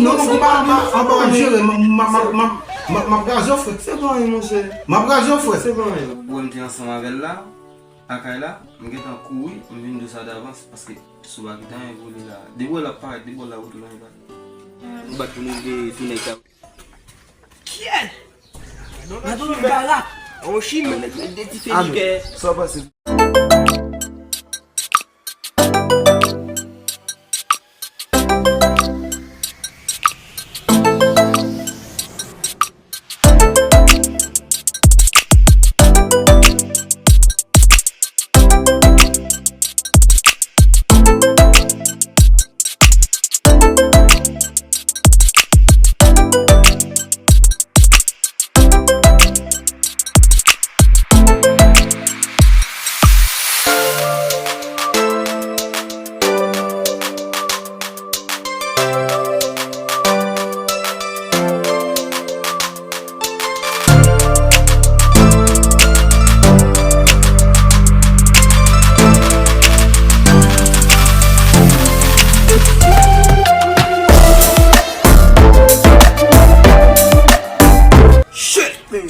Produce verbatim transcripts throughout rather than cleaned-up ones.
Non, non, konpa anba, anba w ap jere, m ap, m ap, m ap, m ap, m ap, m ap raze w, frè. Se pa anyen, monchè. M ap raze w, frè. Se pa anyen. Bon, m te ansanm avè l la, lakay la, m gentan kouri, m vin di w sa davans, paske si w pa kite anyen pou li la. Depi w wè l ap parèt, depi w wè l ap retounen anba. M bat pou nou de tou nèg sa. Kyèt! Nan tout barak, on chimè, de ti fè li kè. Sa pase. Shit, man.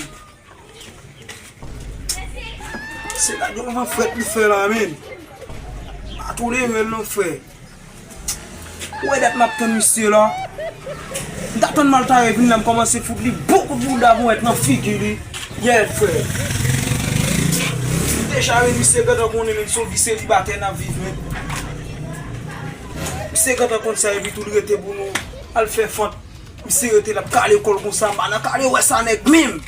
Se gade yon van frèt li fè la, men. Pa tolere l non, frè. Ou wè dat m ap tann misye la? M t ap tann Maltaye vin la, m kòmanse fout li bon kout bouda pou mèt nan figi li. Yeah, frè. M deja wè misye gentan konnen, men, se yon vi selibatè n ap viv, men. Misye gentan konn sa, epi tou li rete pou nou al fè fant. Misye rete l ap kale kò l konsa, m pa nan kale wè sa nèg menm.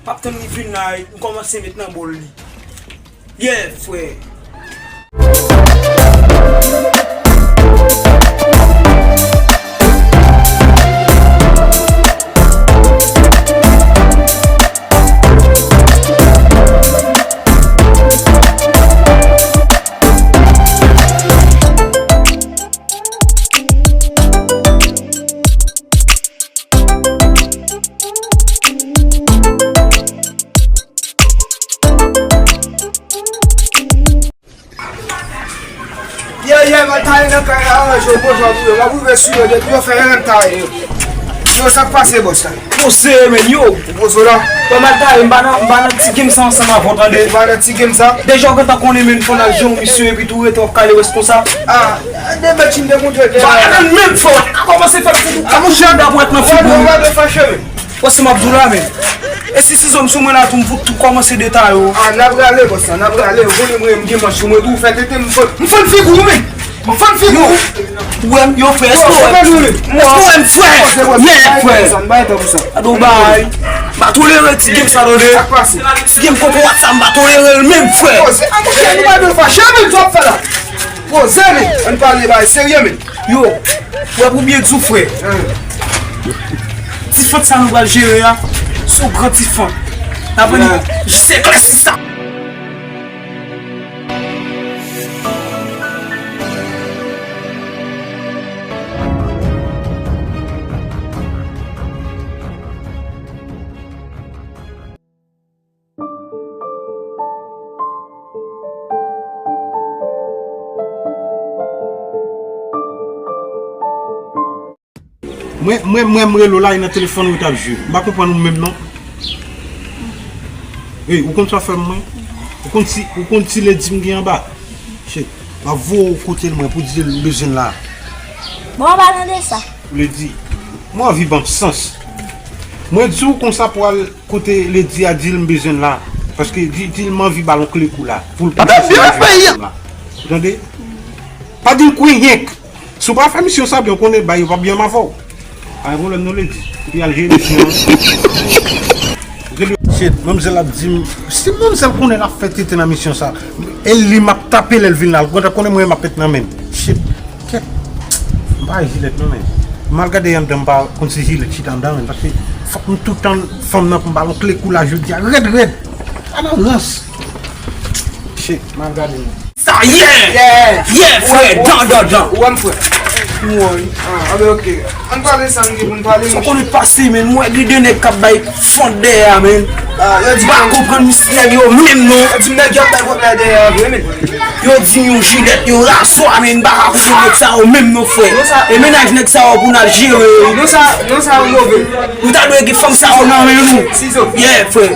M ap tann li vin la, m kòmanse met nan bòl li. Yeah, frè. Yeah, yeah, m al taye nan kay la, ranje yo, poze w pou yo. M ap rive sou yo, depi yo fè yon taye yo. Yo, sa k pase, bòs la? Poze, men, yo. Ou poze w la? Bon, m al taye, m pa nan, m pa nan ti game sa ansanm avè w, tande. Ou pa nan ti game sa? Deja w gentan konnen, men, fò n al jwenn misye, epi tou rete w ap kale wès konsa. Ah, de bèt fin dekontre. Ba, nan menm fò, a kòmanse fè pase tou. A, monchè, dabò èt nan figi w. Ou pa dwe fache, men. Wè, se m ap di w la, men. E si sizon m sou mwen la tou, m fout tou kòmanse detaye w. Ah, n ap rale, bòs la, n ap rale. Ou konnen mwen, m gen manch sou mwen tou, ou fè tete m fann, m fann figi w, men. M fann figi w. Ou wè m, yo, frè, èske w wè m? Èske w wè m, frè? Yeah, frè. Gade w bay. M pa tolere ti game sa, tande. Ti game kòkòwòt sa, m pa tolere l menm, frè. Poze, a, monchè, nou pa dwe fache, men, sa w ap fè la. Poze, men. Ann pale bagay serye, men. Yo, wè pou byen di w, frè. Ti fant sa nou pral jere a, se yon gran ti fant. N ap jis eklèsi sa. Mwen, mwen, mwen, m rele w la, e nan telefòn ou t ap jwe. M pa konprann ou menm, non. Ey, ou konn sa fè m, mwen? Ou konn si, ou konn si Lady m gen anba? Shit, m ap voye w kote l, mwen, pou di l m bezwen l la. Bon, an palan de sa. Lady, mwen anvi ban m sans. Mwen di w konsa pou al kote Lady a di l m bezwen l la. Paske di, di l m anvi ba l yon kle kou la. Pou l konn sa si l bezwen l la. Ou tande? Pa di l kwi yenk. Si w pa fè misyon sa byen, w konnen bay yo p ap byen avè w. Pa gen pwoblèm non, Lady. Epi al jere misyon an. Shit, manmzèl ap di m, si manmzèl konnen l ap fè tete nan misyon sa, e li m ap tape lè l vin la, l gentan konnen mwen m ap met nan men l. Shit, kèt. M pa jilèt non, men. M al gade anndan, m pa konn si jilèt chita anndan, men, paske fòk m toutan fanm nan pou m ba l yon kle kou la jodi a, rèd, rèd. Pa nan rans. Shit, m al gade non. Sa, yeah! Yeah! Yeah, frè, dan, dan, dan. Ou wè m, frè? Woy. Ah, anben, oke. Ann pale sa n gen pou n pale. Sa w konnen pase, men, m wè gen de nèg k ap bay fon dèyè a, men. Ah, yo di m pa konprann misye nèg yo menm non. Yo di m nèg yo ap bay fon dèyè a vre, men. Yo di m yon jilèt, yon raswa, men, m pa ka konprann nèg sa yo menm non, frè. E mennaj nèg sa yo pou n al jere yo. Non sa, non sa yo move. Ou ta dwe gen fanm sa yo nan men ou. Sizo. Yeah, frè.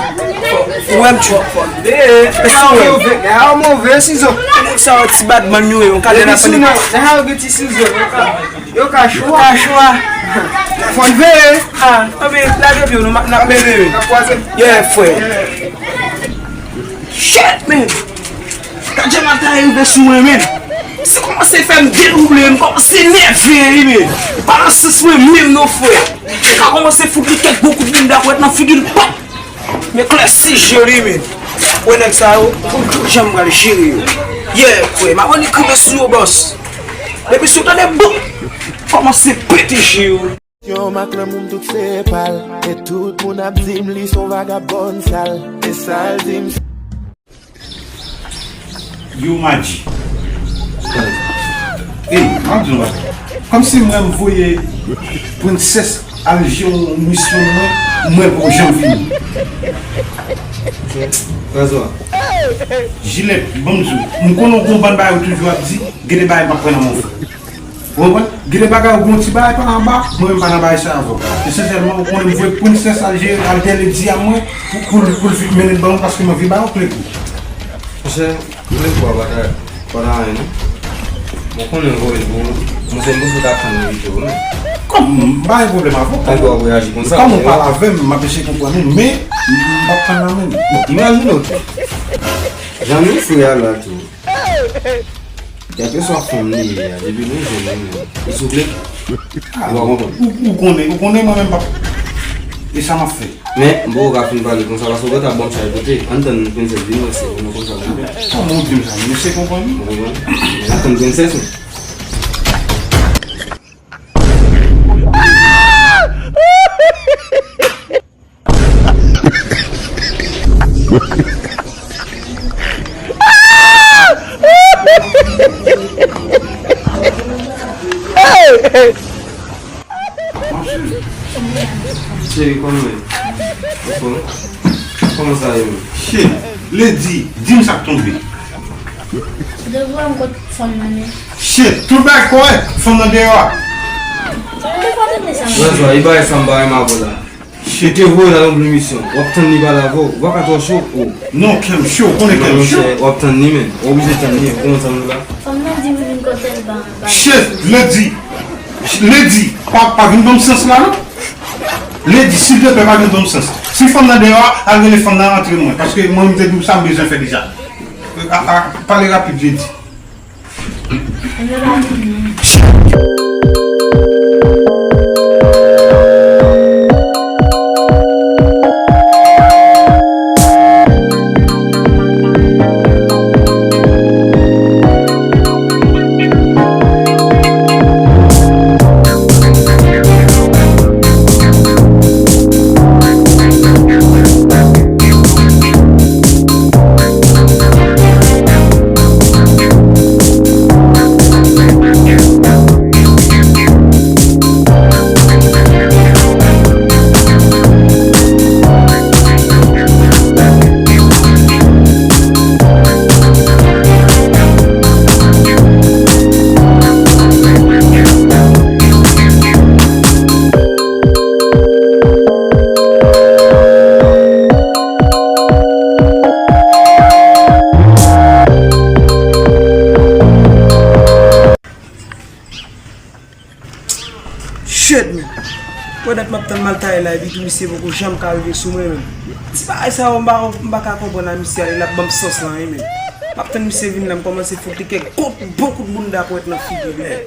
Ou wè m tchou. Nèg sa yo move, nèg sa yo move, Sizo. Nèg sa yo ti badman yo ye, yon kalè n ap pale. Nèg sa yo gen ti Sizo. Yo ka chwa. Yo ka chwa. Fò n veye. Ah, anben, lage pye w, nou n ap veye. N ap kwaze. Yeah, frè. Shit, man. Gad jan matay rive sou mwen, men. Misye kòmanse fè m detwouble, m kòmanse nève, wi, men. Pa nan sans mwen menm non, frè. Misye ka kòmanse fout li kèk gwo kout bounda pwèt nan figi l, pap! M eklèsi je li, men. Wè nèg sa yo, m konn jan m pral jere yo. Yeah, frè, m ap annik rive sou yo, bòs. Depi si w tande bòm, kòmanse pete je yo. Yon mak lanmou m tout se pa l. E tout moun ap di m li s on vagabòn sal. E sa l di m. Yo, Madji. Ey, m ap di w yon bagay. Kòmsi m wè m voye prensès al jere yon misyon mwen, m wè l poko janm vini. Jilèt, ban m di w, m konnen w gon bann bagay ou toujou ap di, gen de bagay m p ap pran nan men w, frè. Ou konprann? Gen de bagay ou gon ti bagay pa anba, mwen menm pa nan bagay sa avè w. Esansyèlman, ou konnen m voye prensès al jere, al dèyè lady a mwen, pou, pou, pou l vin mennen l ban mwen, paske m anvi ba yo kle tou. Monchè, kle tou a pa ta, pa ta anyen non. Mwen konnen m voye l pou ou, monchè, m panse w t ap tann li pito, non. Kòm m pa gen pwoblèm avè w, kòm w reyaji konsa, kòm ou pale avè m, m ap eseye konprann ou, men m p ap pran nan men l. Imajine w tou. Jan nou frè a la tou. Kèlkeswa fanm li ye a, depi nou jwenn li menm, li souple. Ou pa konprann? Ou, ou konnen, ou konnen mwen menm p ap. E sa m ap fè? Men, m poko ka fin pale konsa, paske ou gentan ban m chay pote. Ann tann prensès vini wè si nou konn sa pou nou fè. Kòman ou di m sa? M eseye konprann wi. Ou konprann? Ann tann prensès, wi. Cheri, kòman w ye? Ou fò? Kòman sa ye menm? Shit, Lady, di m sa k tonbe. Devan m kot fanm nan ye. Shit, tout bagay kòrèk, fanm nan deyò a. Sa vle fò tande sa. Razwa, e bagay sa m pa renmen avè w la. Shit. Ou te voye l al yon misyon. W ap tann li pale avè w. Ou pa ka twò cho. Oh. Non, kè m cho, ou konnen kè m cho. Non, monchè, w ap tann li, men. Ou oblije tann li, ou konn sa m la. Fanm nan di m vin kote l ban bagay. Shit, Lady. Lady, pa, pa vin ban m sans la, non. Lady, silvouplè, pa vin ban m sans. Si fanm nan deyò a, al rele fanm nan rantre mwen. Paske mwen, m te di w sa m bezwen fè deja. A, a, pale rapid, Lady. Shit, man. Wè dat m ap tann m al taye la, epi tou misye poko janm ka rive sou mwen, menm. Ti bagay sa yo, m pa, m pa ka konprann a misye ale, l ap ban m sans lan, wi, menm. M ap tann misye vin la, m kòmanse fout li kèk kout, bon kout bounda pwèt nan figi l, menm.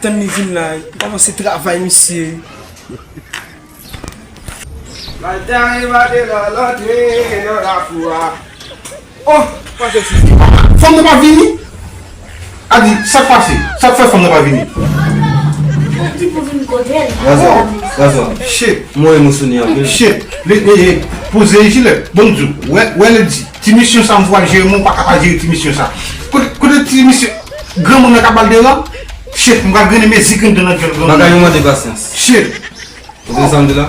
Tann li vin la, m kòmanse travay misye. Matay, matay, lòt, lòt, lòt, lafwa. Oh, pase sisi. Fanm nan pa vini? A di, sa k pase? Sa k fè fanm nan pa vini? Ou di pou vin kote l. Razwa, razwa. Shit. Mwen emosyonnen anpil. Shit. Le, le, le, poze jilèt. Bon, di w. Wè, wè, Lady. Ti misyon sa m vwal jere, mwen pa ka pa jere ti misyon sa. Kote, kote ti misyon? Granmoun nan ka ba l deran? Shit, m pral grennen mezi grenn nan djòl granmoun. Bagay yo mande pasyans. Shit. Ou konn sa m di la?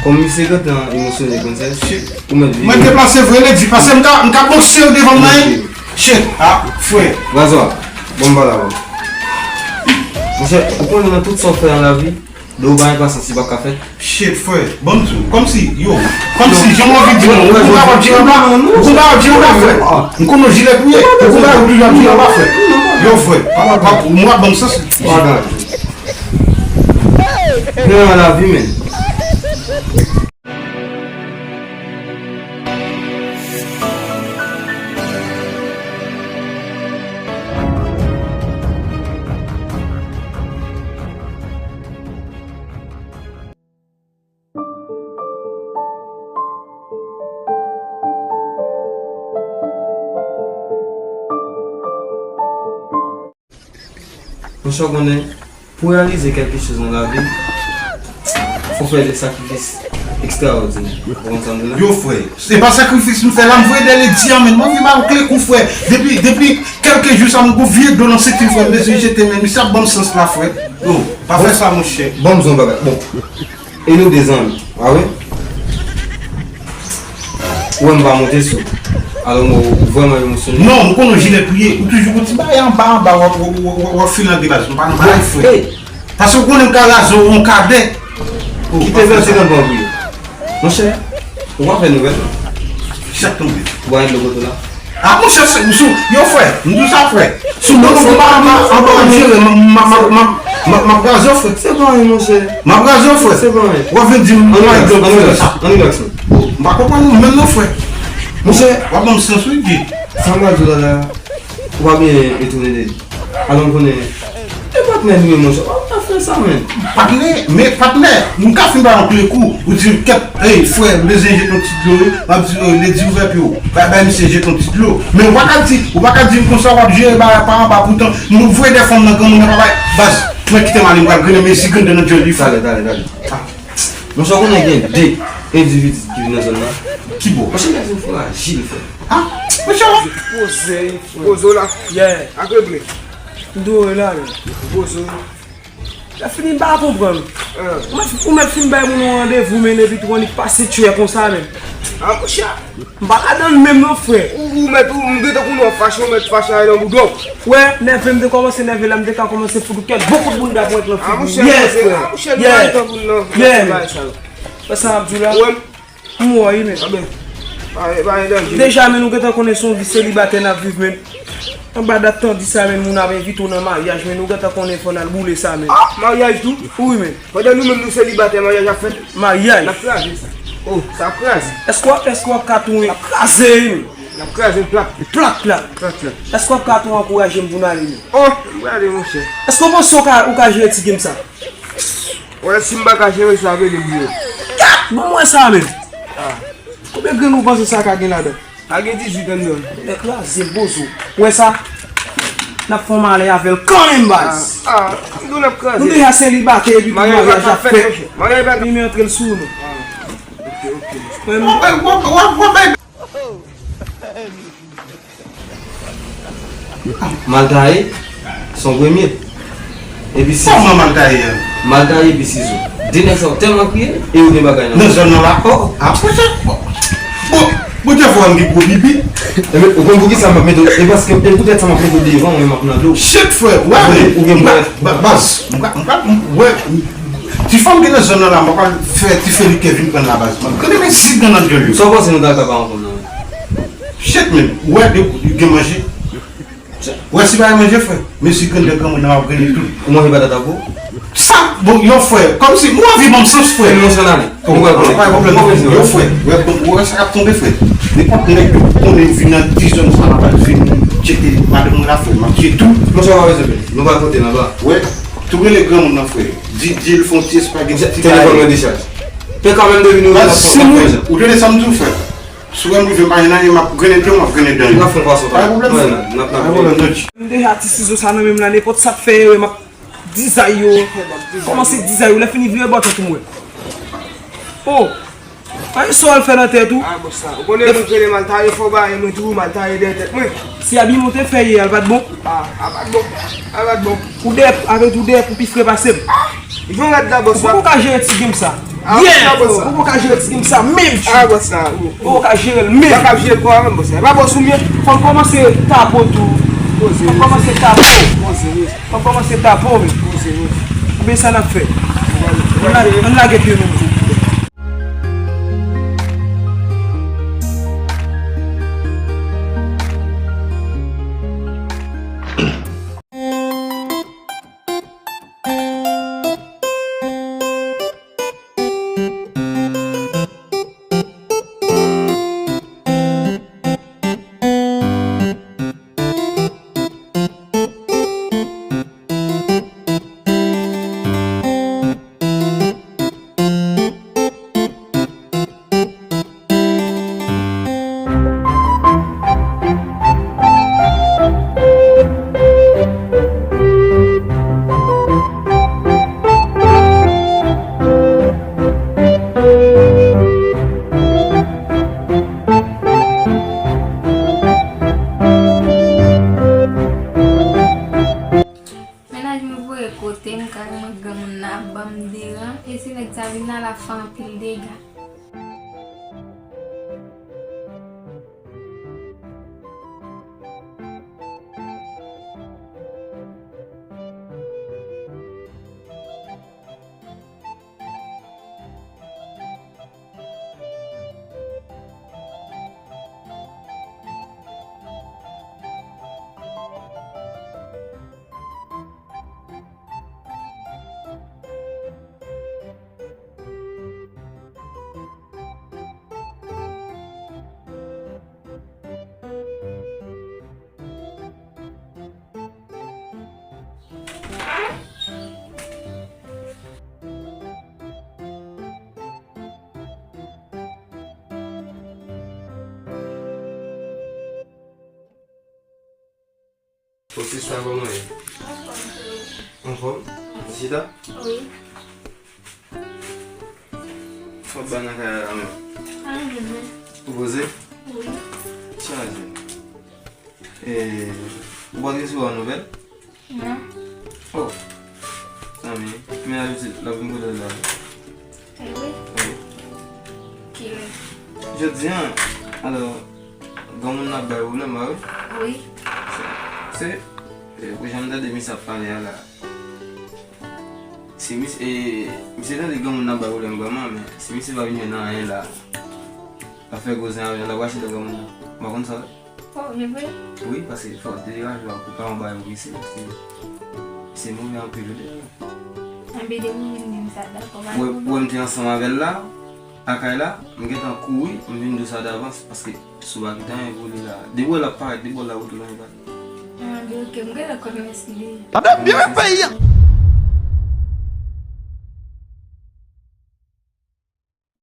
Kòm misye gentan emosyone, princess, ou mèt vini. Mwen deplase vre, lady, paske m ka, m ka panse yo devan mwen. Shit, ah, frè. Razwa, bon, m pale avè w. Monchè, ou konnen nan tout sa w fè nan lavi, lè ou pa gen pasyans, li p ap ka fèt. Shit, frè, ban m di w, kòmsi, yo, kòmsi, jan m anvi di w, ou konn pa w ap di anba, ou konn pa w ap di anba, frè. M konnen w jilèt ou ye, ou konn pa w ap di anba, frè. Yo, frè, m ap ban m sans. Bagay. Men nan lavi, men. Monchè, w konnen, pou w reyalize kèlke choz nan lavi, fò w fè de sakrifis ekstraòdinè. Ou konprann sa m di la? Yo, frè, se pa sakrifis m fè la, m voye dèyè lady a, men m anvi ba w kle kou, frè. Depi, depi kèlke jou sa, m gon vye do nan senti m, frè. M bezwen jete, men misye ap ban m sans la, frè. Yo, pa fè sa, monchè. Bon, m di w yon bagay. Bon. E nou de zanmi, pa vre? Ou wè m pa monte sou. Alò, mwen, ou vrèman emosyone. Non, m konnen w jilèt ou ye. Ou toujou gon ti bagay anba, anba, w ap, w ap, w ap, w ap filantre baz. M pa nan bagay frè. Paske ou konnen m ka raze w yon kadè. Kite vèse nan ban pou yo. Monchè, ou pa fè nouvèl. Chak tonbe. Ou pa gen dlo kote w la? Ah, monchè, se, sou, yo, frè, m di w sa, frè. Sou mwen, mwen pa, mwen pa, mwen pa jere, m, m, m ap raze w, frè. Se pa anyen, monchè. M ap raze w, frè. Se pa anyen. W ap vin di m, mwen, ann rilaks, ann rilaks, ann rilaks, non. M pa konprann ou menm, non, frè. Monchè. W ap ban m sans, wi, Guy. Sa m pral di w la, la, ou pa byen etone de li. Alò, m konnen E patnè nou ye, monchè. W ap fè sa, menm. Patnè, men patnè, m ka fin ba yon kle kou. Ou di m, kèt, ey, frè, m bezwen jete yon ti dlo, wi. M ap di, ey, lady, ouvè pye w. Bay, bay misye jete yon ti dlo. Men ou pa ka di, ou pa ka di m konsa w ap jere bagay pa anba, poutan nou voye de fanm nan granmoun nan pa bay. Baz, mwen kite m ale, m pral grennen mezi grenn nan djòl li, frè. Talè, talè, talè. Ah. Monchè, ou konnen gen de endividi ki vin nan zòn nan. Ki bò? Monchè, nèg yo frajil, frè. Ah, monchè. Poze, poze w la. Yeah. Ak regle. M dwe la, men. Poze w. Lè fini, m pa konprann. Ou mèt, ou mèt fin bay moun yon randevou, men epi tou annik pase tchwè konsa, men. Ah, monchè. M pa ladan l menm non, frè. Ou, ou mèt, ou, m gentan konnen w ap fache, ou mèt fache ale nan bouda w. Wè, nève m te kòmanse nève la, m te ka kòmanse fout ou kèk bon kout bounda pou entran figi w. Yeah, frè. Yeah. Yeah. Wè sa m ap di w la? M wè wi, men. Deja, men, nou gentan konnen se yon vi selibatè n ap viv, men. Anba dat tan di sa, men, moun ap envite w nan maryaj, men, nou gentan konnen fò n al boule sa, men. Ah, maryaj tou? Wi, men. Pandan nou menm nou selibatè, maryaj ap fèt? Maryaj. N ap kraze sa. Oh, sa ap kraze. Èske w ap, èske w ap ka tounen? N ap kraze, men. N ap kraze l plat. Plat, plat. Plat, plat. Èske w ap ka tou ankouraje m pou n ale, men? Oh, m prale, monchè. Èske w panse w ka, ou ka jere ti game sa? Wè, si m pa ka jere sa, rele m yo. Kat! Ban m wè sa, men. Ah. Konbyen grenn ou panse sa ka gen ladan? Pa gen dizuit anndan. Nèg kraze bozo. Wè sa? N ap fè yon malè avè l kanmenm, baz. Ah, ah, nou n ap kraze. Nou deja selibatè epi pou maryaj ap fèt. Maryaj pa ka fèt, monchè. Maryaj pa ka. Li men antre l sou nou. Ah, ok, ok. Wè, m- Maltaye, se yon premye. Epi sizo. Kòman maltaye a? Maltaye epi sizo. De nèg sa yo tèlman kriye, e yo gen bagay nan. Nan zòn nan la? Oh, ah, monchè. Bon, bon, Bondye fè m gen gwo bibi. Ebyen, ou konn poukisa m ap mete w, e paske, e poutèt sa m ap mete w devan, mwen m ap nan do. Shit, frè, wè, ou gen ba-, ba-, baz, m ka, m ka, m, wè, ti fanm ki nan zòn nan la, m ap al fè ti fè li kè vin pran la, baz. M ap gade men si nan nan djòl yo. Sa w panse nou ta ka ba yon fanm nan? Shit, men, ou wè, de, gen manje. Ou wè si pa gen manje, frè. Men si grenn de granmoun nan ap grennen tout. Ou manje patat avè w? Sa, bon, yo, frè, kòmsi, mwen anvi ban m sans, frè. Fè nou ansanm ale. Nou pral konnen. Pa gen pwoblèm, yo, frè. Wè, bon, ou wè sa k ap tonbe, frè. Nenpòt nèg yo konnen vin nan ti zòn sa, n ap al vin tcheke madanm mwen la, frè. M ap tcheke tout. Monchè, w pa bezwen pè. Nou pral kote nan ba. Wè, tou rele granmoun nan, frè. Di, di l fè yon ti espageti, ti kare. Telefòn mwen dechaj. Pe kanmenm de minit, w ap fè yon jan. Ou tande sa m di w, frè? Si w wè m rive m pa jwenn anyen, m ap grennen pye w, m ap grennen dan yo. N ap fè yon fason. Pa gen pwoblèm, frè. N ap, n ap. Pa gen pwoblèm, Dodge. M deja ti sizo sa nan men m la, nenpòt sa k fè erè, m ap dizay yo. Kòmanse dizay yo, lè fini vire bò tèt ou m wè. Oh! Pa gen sa w al fè nan tèt ou. Ah, bòs la. Ou konnen moun rele m al taye fò bagay, mwen toujou m al taye dèyè tèt mwen. Si abiman w te fè yè a, l pa t bon? Ah, a pa t bon. A pa t bon. Ou dèyè, avè di w dèyè pou pi fre pase m. Ah, jan w gad la, bòs la. Ou poko ka jere ti game sa. Ah, bòs la, bòs la. Ou poko ka jere ti game sa menm. Ah, bòs la. Ou poko ka jere l menm. Ou pa ka jere l kò a menm, bòs la. E pa bòs ou m ye. Fò m kòmanse tapo tou. Poze. Fò m kòmanse tapo. Poze, wi. Fò m kòmanse tapo, wi. Poze, wi. Oubyen sa n ap fè? Ann lage, ann lage pye nou. Mennaj mwen voye kote m, kay mwen, granmoun nan ap ban m deran, e si nèg sa vin la, l ap fè anpil dega. O sista, kòman w ye? Anfòm, cheri. Anfòm? Chita? Wi. Sa w ap bay nan kay la menm? Anyen, men. Ou poze? Wi. Chaje. E, ou pa t resevwa nouvèl? Non. Oh. Zanmi, men abitid, l ap vin kote l la. E wi. Wi. Kilè? Jodi a, alò, granmoun nan ap bay pwoblèm, pa vre? Wi. Se, se, e, pou jan m tande misye ap pale a la. Si misye, e, misye tande granmoun nan ap bay pwoblèm vrèman, men si misye pa vin jwenn anyen la, l ap fè gwo zen avè l, l ap rache dò granmoun nan. Ou pa konn sa vre? Oh, e vre? Wi, paske fò w degaje w pou pa yon bagay pou misye, paske misye move anpil, wi, deja. Anben, depi w vin di m sa, dakò, pa gen pwoblèm. Ou wè m te ansanm avè l la, lakay la, m gentan kouri, m vin di w sa davans, paske si w pa kite anyen pou li la, depi w wè l ap parèt, depi w wè l ap retourne anyen pa. Anben, ok, m gentan konn mèsi deja. Ebyen, peyi a!